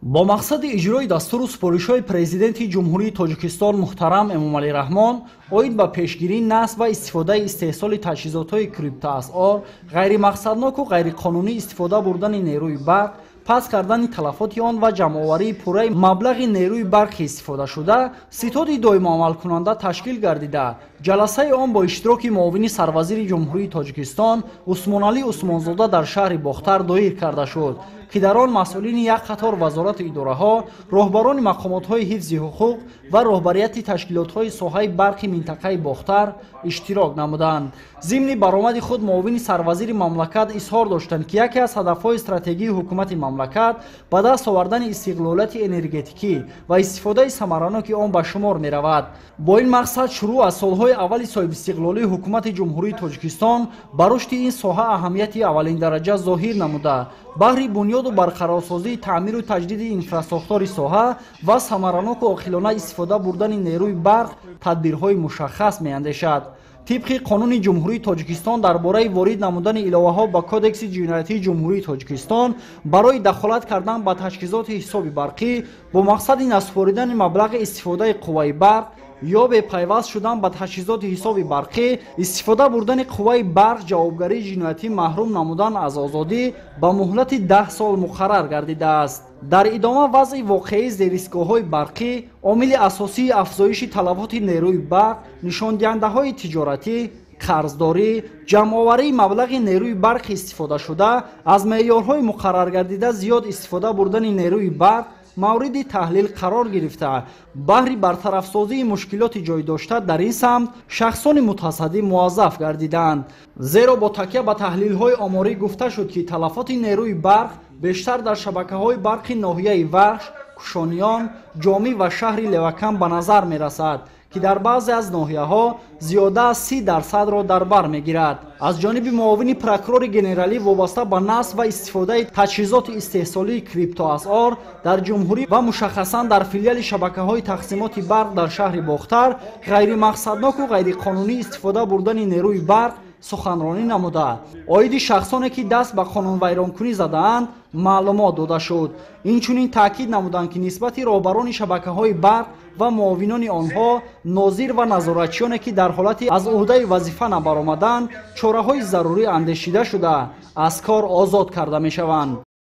Бо мақсади иҷрои дастуру супоришҳои Президенти Ҷумҳурии Тоҷикистон муҳтарам Эмомалӣ Раҳмон оид ба пешгирии насб ва истифодаи истеҳсоли таҷҳизотҳои криптоасъор, ғайримақсадноку ғайриқонунӣ истифода бурдани нерӯи барқ, паст кардани талафоти он ва ҷамъоварии пурраи маблағи нерӯи барқи истифодашуда, ситоди доимоамалкунанда ташкил гардида, ҷаласаи он бо иштироки муовини сарвазири Ҷумҳурии Тоҷикистон Усмоналӣ Усмонзода дар шаҳри Бохтар доир карда шуд, ки дар он масъулини як қатор вазорату идораҳо, роҳбарони мақомотҳои ҳифзи ҳуқуқ ва роҳбарияти ташкилотҳои соҳаи барқи минтақаи Бохтар иштирок намуданд. Зимни баромади худ муовини сарвазири мамлакат изҳор доштанд, ки яке аз ҳадафҳои стратегии ҳукумати мамлакат ба даст овардани истиқлолияти энергетикӣ ва истифодаи самараноки он ба шумор меравад. Бо ин мақсад шурӯъ аз солҳои аввали соҳибистиқлолии ҳукумати Ҷумҳурии Тоҷикистон ба рушди ин соҳа аҳамияти аввалиндараҷа зоҳир намуда, баҳри бунёду барқарорсозии таъмиру таҷдиди инфрасохтори соҳа ва самараноку оқилона истифода бурдани нерӯи барқ тадбирҳои мушаххас меандешад. Тибқи Қонуни Ҷумҳурии Тоҷикистон дар бораи ворид намудани иловаҳо ба Кодекси ҷиноятии Ҷумҳурии Тоҷикистон барои дахолат кардан ба таҷҳизоти ҳисоби барқӣ бо мақсади насупоридани маблағи истифодаи қувваи барқ ё бепайваст шудан ба таҷҳизоти ҳисоби барқӣ, истифода бурдани қувваи барқ, ҷавобгарии ҷиноятӣ маҳрум намудан аз озодӣ ба муҳлати 10 сол муқаррар гардидааст. Дар идома вазъи воқеии зеристгоҳҳои барқӣ, омили асосии афзоиши талафоти нерӯи барқ, нишондиҳандаҳои тиҷоратӣ, қарздорӣ, ҷамъоварии маблағи нерӯи барқи истифодашуда, аз меъёрҳои муқарраргардида зиёд истифода бурдани нерӯи барқ мавриди таҳлил қарор гирифта, баҳри бартарафсозии мушкилоти ҷой дошта дар ин самт шахсони мутасаддӣ муваззаф гардиданд. Зеро бо такя ба таҳлилҳои оморӣ гуфта шуд, ки талафоти нерӯи барқ бештар дар шабакаҳои барқи ноҳияи Вахш, Кушониён, Ҷомӣ ва шаҳри Левакан ба назар мерасад, ки дар баъзе аз ноҳияҳо зиёда аз 30%-ро дар бар мегирад. Аз ҷониби муовини прокурори генералӣ вобаста ба насб ва истифодаи таҷҳизоти истеҳсолии криптоасъор дар ҷумҳурӣ ва мушаххасан дар филиали шабакаҳои тақсимоти барқ дар шаҳри Бохтар ғайримақсадноку ғайриқонунӣ истифода бурдани нерӯи барқ суханронӣ намуда, оиди шахсоне ки даст ба қонунвайронкунӣ задаанд, маълумот дода шуд. Инчунин таъкид намуданд, ки нисбати роҳбарони шабакаҳои барқ ва муовинони онҳо, нозир ва назоратчиёне ки дар ҳолати аз ӯҳдаи вазифа набаромаданд, чораҳои зарурӣ андешида шуда, аз кор озод карда мешаванд.